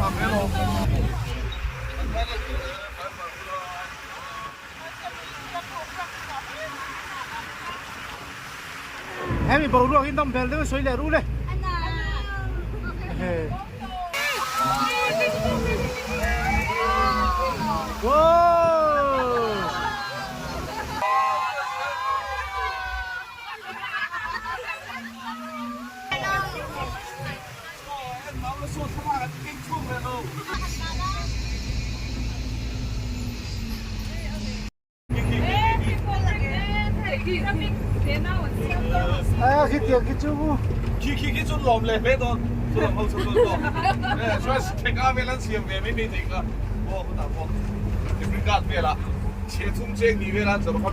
Hemi boruak hi nawm hmel deuh in sawi leh rul e. A khi tiang khi chu Khi khi khi chu lawm leh hle dawn chu lam ho chu chu chu chuan thek a vel an siam ve mai mai thei kha aw khutah pawh Africa velah chhe thum cheng ni vel an zawrh kha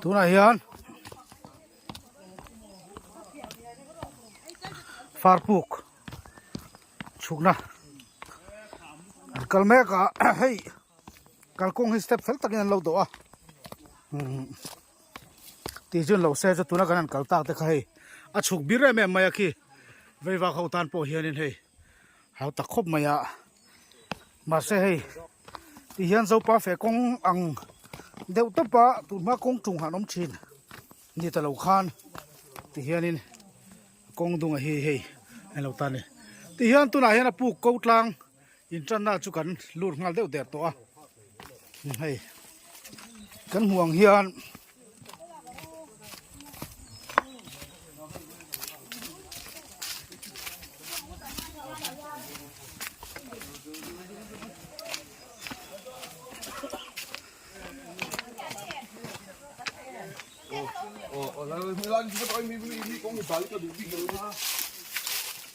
Tunah hian farpuk chhukna an kal mek a hei kalkawng hi step fel takin an lo dawh a tih chu an lo se chu tuna kan han kal tak te kha hei a chhuk bir em em mai a khi veivak ho tan pawh hianin hei hau tak khawp mai a mahse hei ti hian zopa feh kawng ang deuh tawp a tunhma kawng tung han awm thin ni ta lo khan ti hianin kawng dungah hi hei an lo tan a ni ti hian tunah hian a puk ko tlang intanna chu kan lut nghal deuh der tawh a hei kan hmuh ang hian.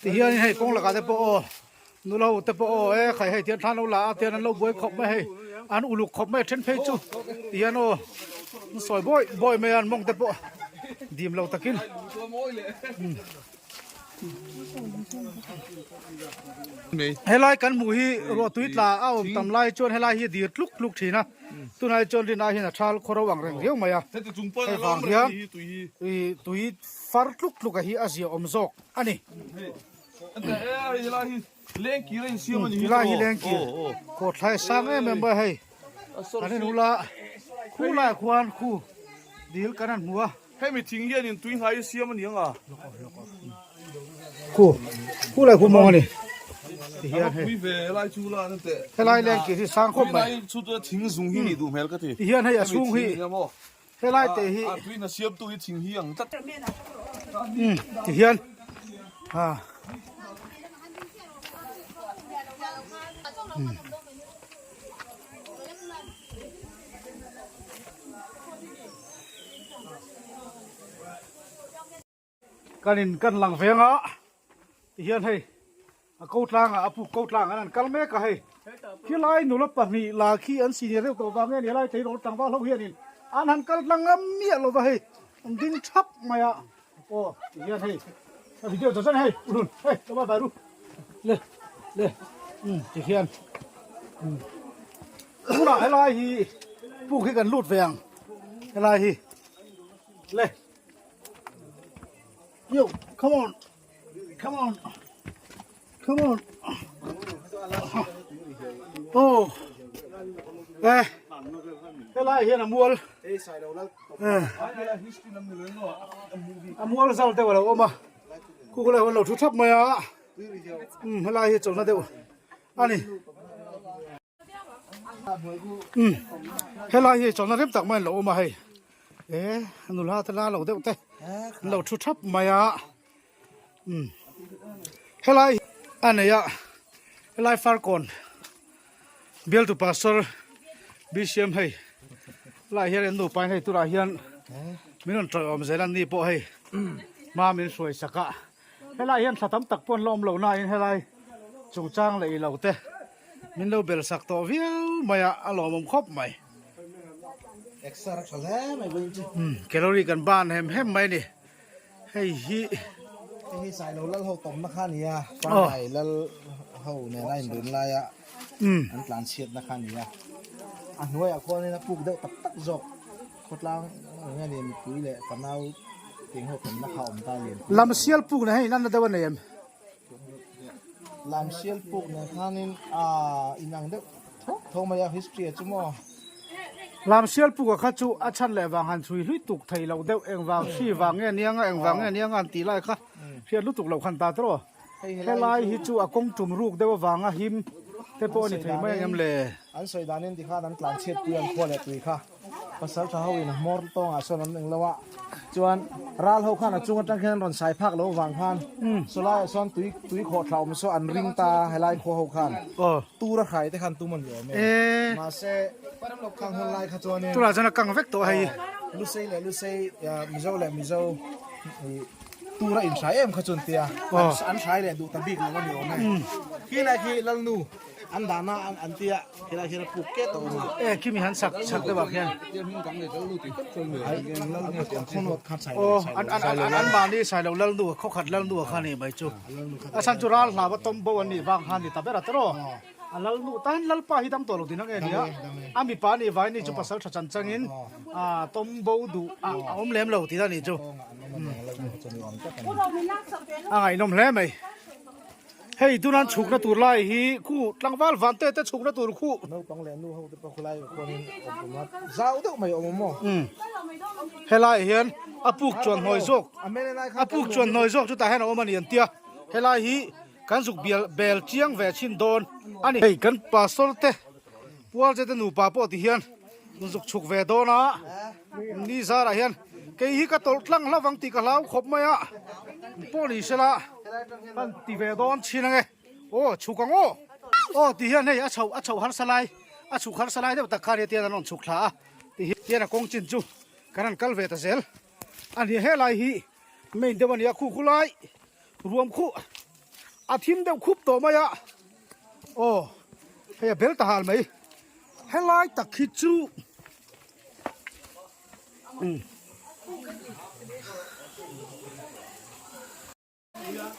Ti hianin hei kawng lakah te pawh aw nula ho te pawh aw e khai hei tian thlan lo la a tian an lo buai khawp mai hei an uluk khawp mai a then phei chu ti hian aw an sawi bawi bawi mai a an mawng te pawh dim lo takin. Helai kan hmuh hi ruah tui tla a awm tam lai chuan helai hi dir tluk tluk thin a tunah hi chuan rin ai hian a thal khaw ro ang reng riau mai a hei vang hian ih tui far tluk tluk a hi a zia awm zawk a ni. Helai hi lengkir kawthlai sang em em mai a hei kan en ula khu laiah khuan khu dil kan han hmu a. Hemi thing hianin tui hnai i siam a ni ang a. Khu, khu lai khu mawng a ni. Ti hian hei. Pui ve helai chu la an teh. Helai leng kir hi sang khawp mai. Tui chu chu thing zung hi nih duh hmel ka ti. Ti hian hei a chhung hi. Helai te hi. A tui na siam tu hi thing hi ang tlat. Ti hian. Ha. Kan in kan lang veng a tihian hei a ko tlang ah a puk ko tlang ah an kal mek a hei khilai nula pahnih la khi an senior deuh tawh vang nge ni helai tleirawl tlangval ho hianin an han kal tlang ngam miah lo va hei an ding thap mai a aw tihian hei a video zawh zawh hei ulun hei lo vai vai ru le le um tihian um. Tunah helai hi puk hi kan lut ve ang helai hi le. Yo, come on. Come on. Come on. Oh. Eh. Helai hian a mual. Eh. A mual zal deuh a lo awm a. Khu khulai huan lo thu thap mai a. Um helai hi chawlhna deuh a ni. Um helai hi chawlhna rem tak mai an lo awm a hei. Eh nula te la lo deuh te an lo thu thap mai a. Um helai a nei a helai farkawn bialtu pastor bcm hei lai hian an nupa in hei turah hian min rawn tawih awm zel an ni pawh hei hma min hruai sak a helai hian thla tam tak pawh an la awm lo na in helai chungchang leh ilo te min lo bel sak tawh viau mai a a lawmawm khawp mai um calorie kan ban hem hem mai a ni. Hei hi Hei hi Sailo lal ho tawmna kha a ni a, Fanghai lal ho nena indun laia an tlan chhiatna kha a ni a. A hnuaiah khuanin a puk deuh tak tak zawk khawtlang eng nge ni mipui leh fanau teng ho tawmna kha a awm ta lian pui. Lamsial puk nen hian inanna deuh a nei em? Lamsial puk nen khanin a inang deuh thawk thawk mai a history ah chu maw. Lamsial puk a kha chu a chhan leh vang han chhui hlui tuk thei loh deuh engvang hri vang nge nia nga engvang nge nia nga an tih lai kha hriat lutuk loh khan ta tawh aw. Helai hi chu a kawng tum ruk deuh avanga him te pawh a ni thei mai ang em le. An sawi danin tikhan an tlan chhiat pui an khua leh tui kha. Pasal tha ho in a hmawr tawngah sawn an eng lo a, chuan ral ho khan a chung atang khian an rawn sai phak lo avang khan sawlaiah sawn tui tui khawh thla awm saw an ring ta a helai khua ho khan tur a hrai te khan tum a ni awm e mahse khang hun lai kha chuanin tunah chuan a kang vek tawh hei Lusei leh Lusei Mizo leh Mizo tur a inhrai em kha chuan tia an hrai leh duh ta bik lo a ni awm e khilai khi Lalnu An dahna an tia helai hian a puk ket a awm a. E khimi han sak chak deuh ah khian. Aw an an an an mahni Sailo Lalnu khawkhat Lalnu kha ni mai chu. A chhan chu ral hlau a tawm bo an nih vang khan ni ta ber a tawrh aw. A Lalnu tan Lalpa hi dam tawh lo din ang e nia. A mipa nih vai ni chu pasal tha chan changin a tawm bo duh a awm lem lo tih a nih chu. A ngaihnawm hle mai. Hei tunan chhukna tur lai hi khu tlangval van te te chhukna tur khu. Naupang leh nu ho te pawh khulai khuanin awm awm a, zau deuh mai awm awm aw. Umm helai hian a puk chuan hnawi zawk a puk chuan hnawi zawk chutah hian a awm a ni an tia helai hi kan zuk bial bel chiang ve chhin dawn a ni. Hei kan pastor te pual te nupa pawh ti hian zuk chhuk ve dawn a ni zarah hian kei hi ka tawlh tlang hlauh ang tih ka hlau khawp mai a pawh ni sela kan ti ve dawn chin ange aw chhuk ang aw aw ti hian hei a chhoh a chhoh harsa lai a chhuk harsa lai deuh tak khan hetian an rawn chhuk thla a ti hian a kawng chin chu kan han kal ve ta zel a ni helai hi main deuh a ni a khu khu lai ruam khu a thim deuh khup tawh mai a aw hei a bel ta hal mai helai tak hi chu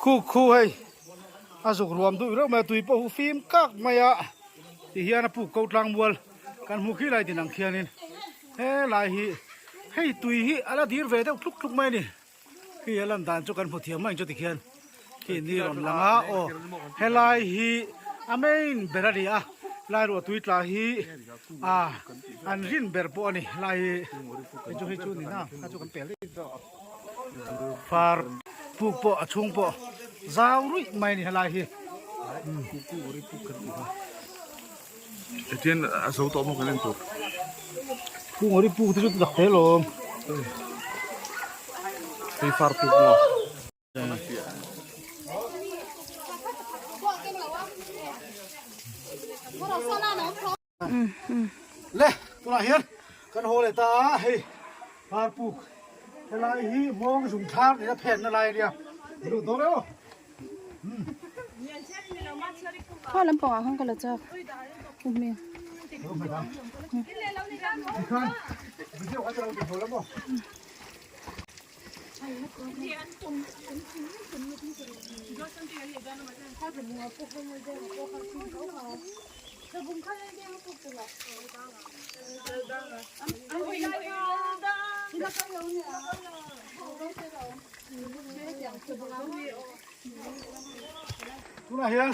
Khu khu hei a zuk ruam duh reuh mai a tui pawh hu fim kak mai a ti hian a puk ko tlang mual kan hmu khi lai din ang khianin helai hi hei tui hi a la dir ve deuh tluk tluk mai a ni. Khi a lan dan chu kan hmu thiam mai chu tikhian khi ni rawn lang a aw helai hi a main ber a ni a lai ruah tui tla hi a an rin ber pawh a ni lai hi hei chu hei chu ni na kha chu kan pel daih zawk far puk pawh a chhung pawh zau ruih mai a ni helai hi. Etian a zo tawh maw kan en tur. Kung ri puk te chu dak hle lawm. Hei far puk maw. Le tunah hian kan haw leh ta a hei far puk helai hi mawng zung thlar nena phenna lai a nia lut dawn emaw. Khaw lampang ah khan ka la chak u hmel. Tunah hian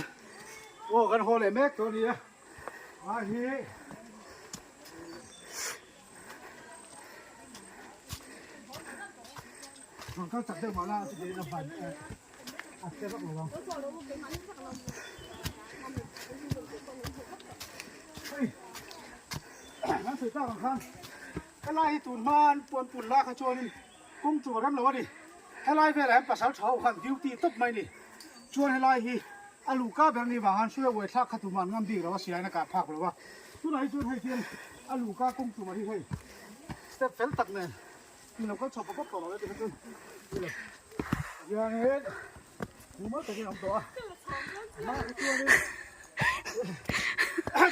aw kan haw leh mek tawh a ni a, a hi rawn kal chak deuh mahla a chutiang a ban a che vak lo ang. Hei kan sawi tak ang khan helai hi tun hma an puan pun lai kha chuanin Kawng chu a rem lo a ni. Helai velah hian pasal tha ho khan duty tawp mai a ni. Chuan helai hi a luhka ber ni vang han hruai uai thlak kha tumah an ngam bik lo a, siain a kah phak lo a. Tunah hi chuan hei hian a luhka kawng tumah hi hei step fel tak nen mi lo kal chho pawp pawp tawh lo e tih kha chuan ni lo. Hianin mumal takin a awm tawh a. Mahse chuanin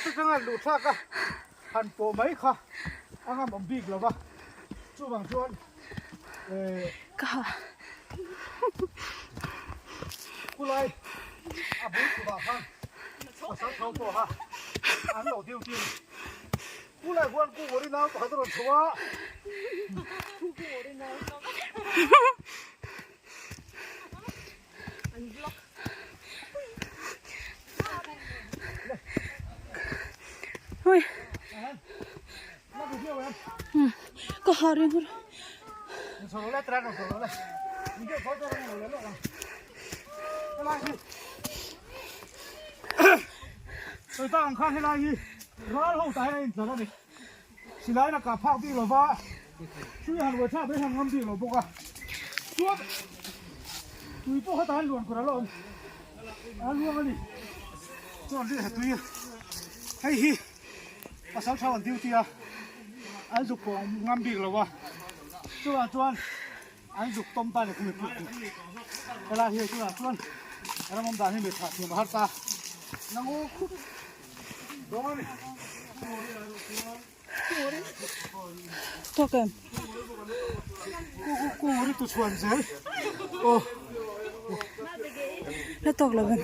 chutanga luh thlak a Han pawh mai kha a ngam awm bik lo va, chuvang chuan eh Ka ha. Khulai a bul chhutah khan pasal tho pawh a an lo duty a ni. Khulai khuan Ku Mawri nau pakhat a rawn chho a. Ui. Ka ha ring hur. Silai na kah phak bik lova, hrui han uai thlak mai han ngam bik lo bawk a, chuan tui pawh kha tan luan kur a la awm a luang a ni, chuan ri ha tui hei hi pasal tha an duty a, an zuk pawh ngam bik lo a, chuvang chuan an zuk tawm ta ni khumi puk chu helai hi chuvang chuan ram awm dan hi mi thah thiam a har ta nangu khup. Tawk em? La tawk lo em?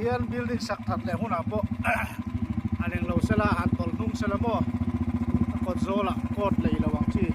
Tihian building sak that leh hunah pawh a leng lo sela han tawlh hnung sela maw a kawt zawlah court lei lo ang chi.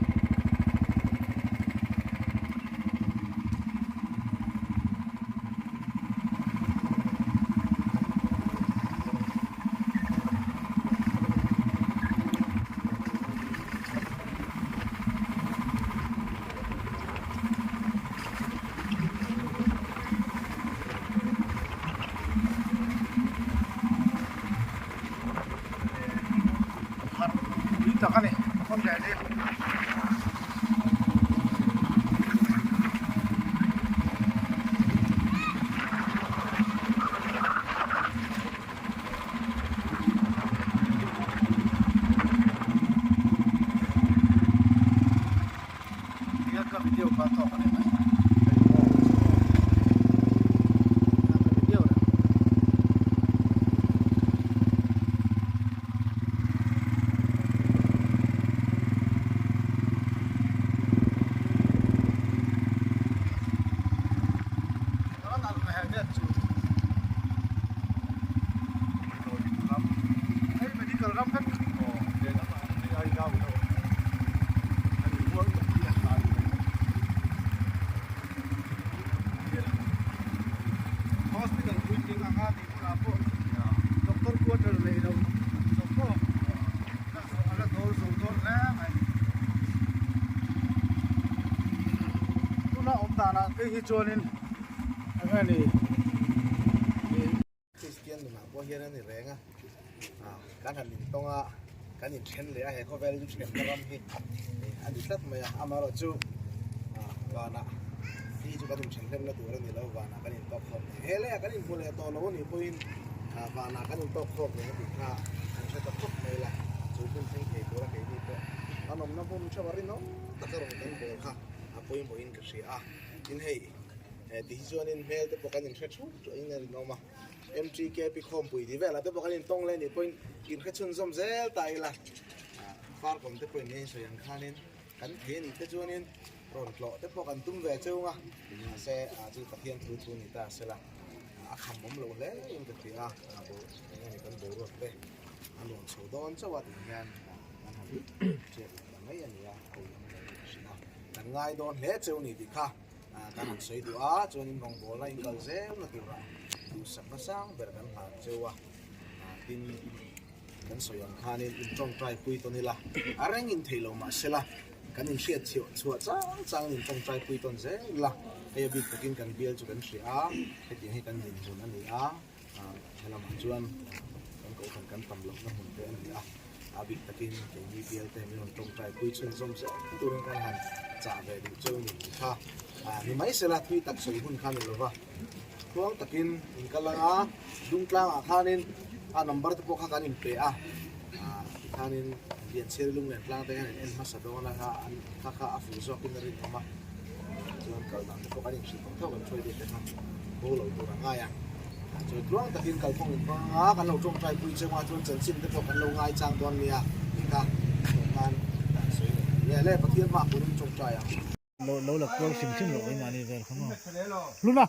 Hospital puitling anga tih bulah pawh doctor quarter neih lo zawk pawh a la dawl zo dawn hle mai. Tuna awm danah phei hi chuanin eng nge ni. Kristian nunah pawh hian a ni reng a, kan han intawng a, kan inthen leh a, he khawvel hremna ram hi a ni tlat mai a, amaherawhchu vanah hi chu kan inthen hlemna tur a ni lo, vanah kan intawk khawp leh he leiah kan inhmu leh tawh lo a nih pawhin vanah kan intawk khawp leh a tih kha kan hre ta khawp mai la, chu hmun thleng thei tura keini pawh kan awmna hmun theuh a rinawm taka rawn kan bawl kha a pawimawhin ka hria a, tin hei. He ti hi chuanin hmel te pawh kan inhre thup thuahin a rinawm a, MTKP khawmpui tih velah te pawh kan intawng leh anih pawhin inhre chhunzawm zel ta ila, Farkawm te pawhin nia insawi ang khanin kan thei anih te chuanin rawn tlawh te pawh kan tum ve cheu nga, mahse chu Pathian thu thu ni ta sela a kham awm lo hle in ka hria a, eng nge ni kan boruak te a nuam chho dawn chauh a tih hian kan han hriat leh ta mai a ni a, ho lam lo ka hria a, kan ngai dawn hle cheu ni tih kha. Kan han sawi duh a, chuanin rawngbawlna in kal zelna turah duhsakna sang ber kan hlan cheu a, tin kan sawi ang khanin in tawngtai pui tawn ila, a reng in theih lo mahsela kan inhriat chhiah chhuah chang changin in tawngtai pui tawn zel ila, hei a bik takin kan bial chu kan hria a, hetiang hi kan dinhmun a ni a. Helamah chuan kan kohhran kan tam lohna hmun te a ni a, a bik takin keini bial te min rawn tawngtai pui chhunzawm zel turin kan han chah ve duh cheu ni tih kha ni mai sela thui tak sawi hun kha ni lova tluang takin in kal ang a, Dungtlangah khanin a number te pawh kha kan inpe a, tikhanin Lianchhiari Lunglen tlang te hian in en hmasa dawn a kha kha kha a fuh zawkin a rinawm a. Chuan kal dan te pawh kan inhrilh tawh tho kan hruai deuh te kha bo lo tur a ngai a. Chuan tluang takin kalphung in hmang anga kan lo tawngtai pui cheu a chuan chanchin te pawh kan lo ngai chang dawn nia tih kha tawng nan kan sawi leh a ni e. Le Pathian hma pawhin tawngtai ang. Lo lo la kual hrim hrim loh mai mahni vel kha maw. Luna.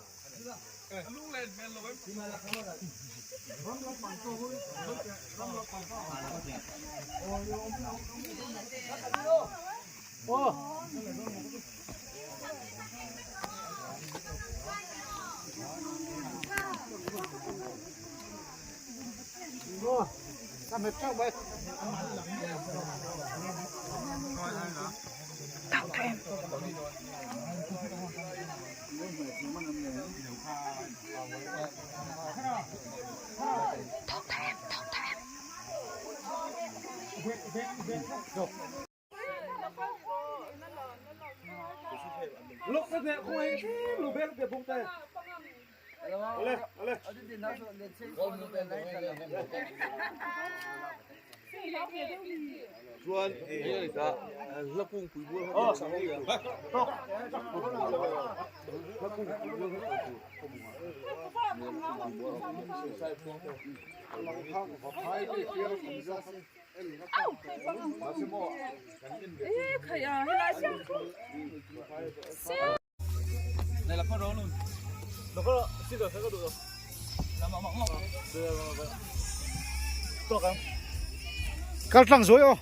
Kal tlang zuai aw.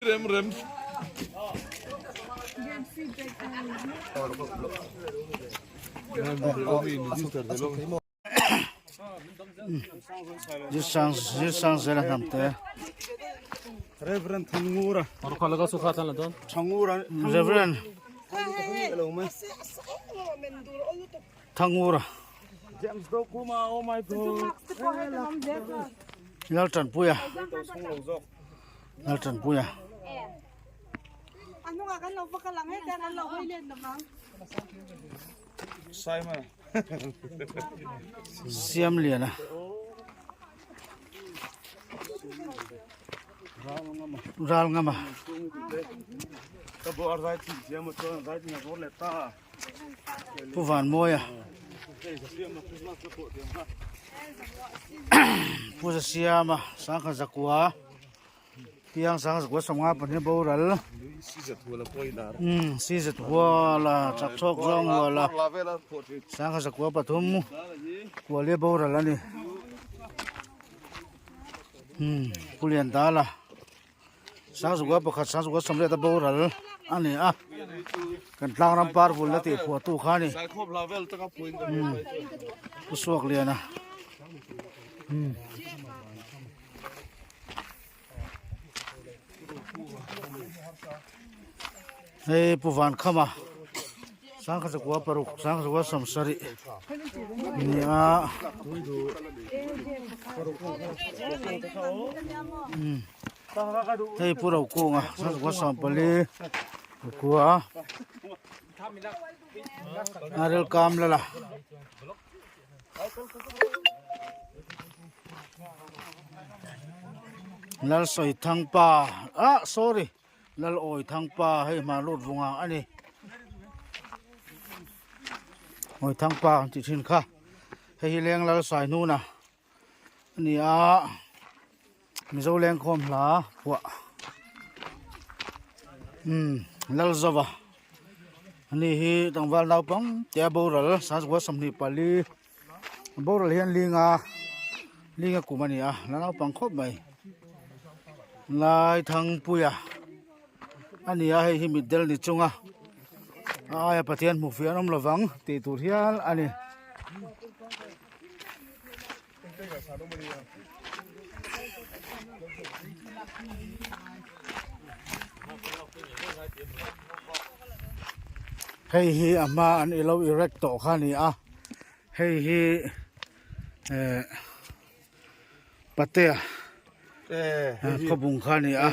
Rem rem. Zir zir sang zela hnam te. Reverend Thangura. Thangura. Reverend Thangura. James Dokuma oh my god. Laltanpuia. Laltanpuia. Simon. Siamliana. Ral ngama. Pu Vanmawia. Pu Zasiama sangkhat zakua piang sangkhat zakua sawmnga pahnih boral umm CZ huala chak chhawk zawng huala sangkhat zakua pathum kualia boral a ni umm Pu Liandala. Sangzukua pakhat Sangzukua sawmriat a boral a ni a kan tlang ram par vul la tih phuah tu kha a ni umm pu suak lian a umm hei pu van kham a Sangzukua paruk Sangzukua sawmsarih a ni a umm. Hei pu Rokunga Sangzukua 14 kua Arel kam lala. Lal sawi thang pa ah sorry lal awi thang pa hei hma lut vunga ani awi thang pa an tih thin kha hei hi leng lal sai hnuna ani a mizo lengkhawm hla phuah umm lal zova ani hi tlangval naupang te a boral sangzukua 24 boral hian linga linga kum a ni a la naupang khawp mai Laithangpuia a ni a hei hi mitdel ni chunga a aia Pathian hmuh fiah an awm lovang tih tur hial a ni. Hei hi a hma an ilo erect tawh kha a ni a hei hi eh patea khawbung kha a ni a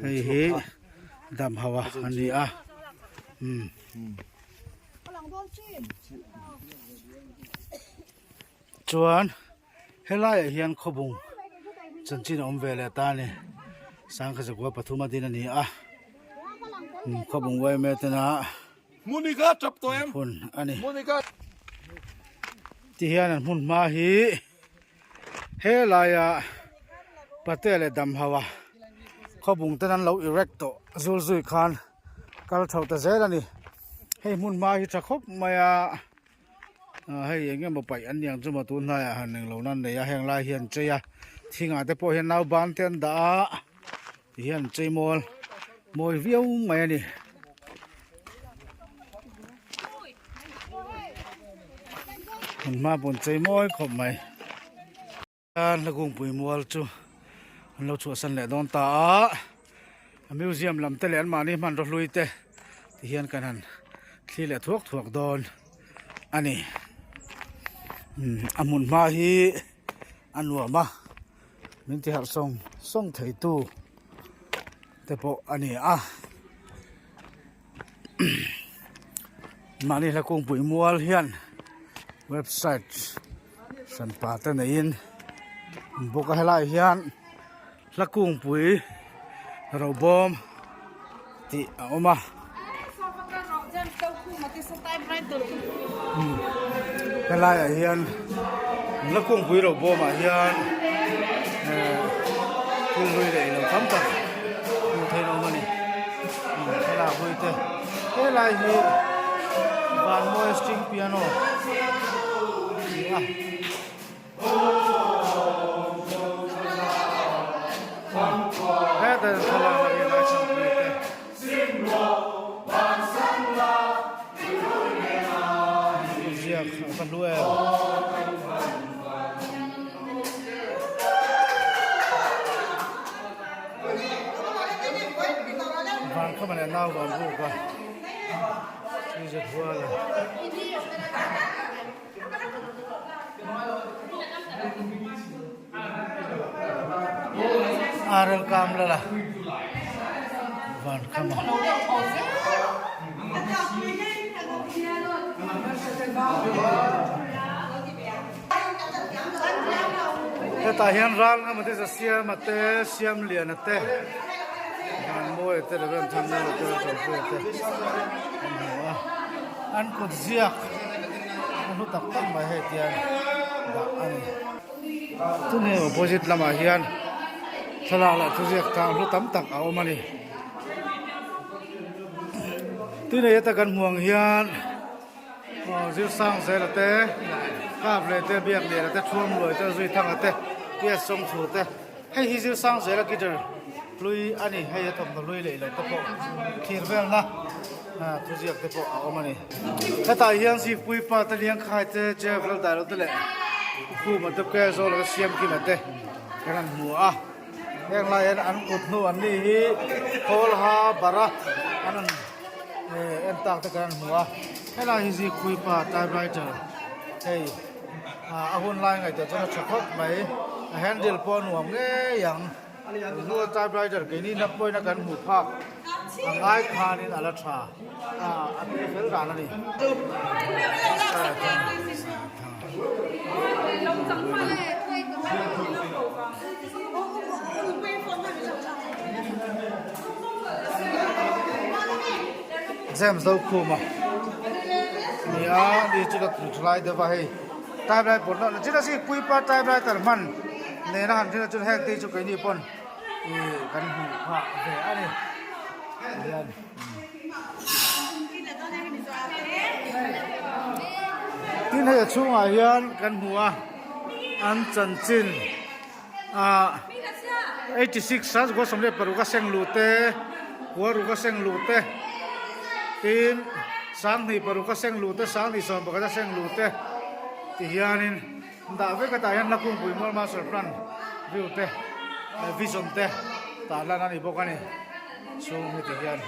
hei hi damhauha a ni a umm. Chuan helaiah hian khawbung chanchin a awm ve leh ta a ni sangkhat zakua pathum a din a ni a khawbung yma tena hun a ni tihian an hmun hma hi helaia patea leh damhauha khawbung ten an lo erect tawh zul zui khan. Kal chho ta zel a ni hei hmun hma hi tha khawp mai a ah hei eng emaw paih an niang chu maw tun hnaiah han englo nan nei a heng lai hian chei a thingah te pawh hian nau ban te an dah a ti hian chei mawl mawi viau mai a ni. Hmun hma pawh an chei mawi khawp mai. Hla kungpui mual chu an lo chhuahsan leh dawn ta a a museum lam te leh an mahni hmanraw hlui te ti hian kan han thli leh thuak thuak dawn a ni a hmun hma hi a nuam a min ti harh sawng sawng thei tu te pawh a ni a mahni hla kungpui mual hian website hranpa te neiin bawk a helaiah hian hla kungpui robawm tih a awm a helaiah hian hla kungpui robawmah hian ehh thil hlui leh ilo tam tak hmuh theih a awm a ni thlalak hlui te helai hi vanmawi string piano a ni a. Hetah thlalak ah hian lai chhangpui te. Ziak a va hlu em. Van kha mane nau van ruk a Tizet hual a. Arel kam la la van kham a. Hetah hian ral nga mate za siam a te siam lian a te van mawi a te Reverend Thangnawla te Lalṭanpuia te an hmu a. An kut ziak a hlu tak tak mai hei tian dah a ni. Chumi opposite lamah hian thlalak leh thuziak tang hlu tam tak a awm a ni. Tunei ata kan hmuh ang hian aw Zirsang Zela te, Kap leh te, Biak Liana te, Thuam Luai te, Zui Thanga te, Piat Sawmthu te, hei hi Zirsang Zela guitar hlui a ni. Hei a thawmhnaw hlui leh lo te pawh thir velna thuziak te pawh a awm a ni. Hetah hian Zikpui pa te Liangkhai te, Jeff Laldailo te leh Khuma te, Kezawl te, Siamkima te kan han hmu a. Heng lai hian an kut hnu an nih hi Khawlha bara an han en tak te kan han hmu a. Helai hi Zikpui pa typewriter hei a hun lai ngaihtuah chuan a tha khawp mai. A handle pawh a nuam ngei ang. Tun typewriter keini na pawhin a kan hmuh phak a ngai khanin a la tha a te fel dan a ni. James Dokhuma ni a ni chu ka thlai deuh a hei typewriter pawh na china si puipa typewriter hman nena han thil chu heng te chu keini pawn ih kan hmuh phah ve a ni hian. Tin hei a chhungah hian kan hmu a an chanchin ah 86 26 a seng luh te kua ruk a seng luh te tin 26 a seng luh te 21 a seng luh te ti hianin dah vek a tah hian Lakungpui Mual Master Plan view te vision te tah lan a ni bawk a ni chhung hi ti hian.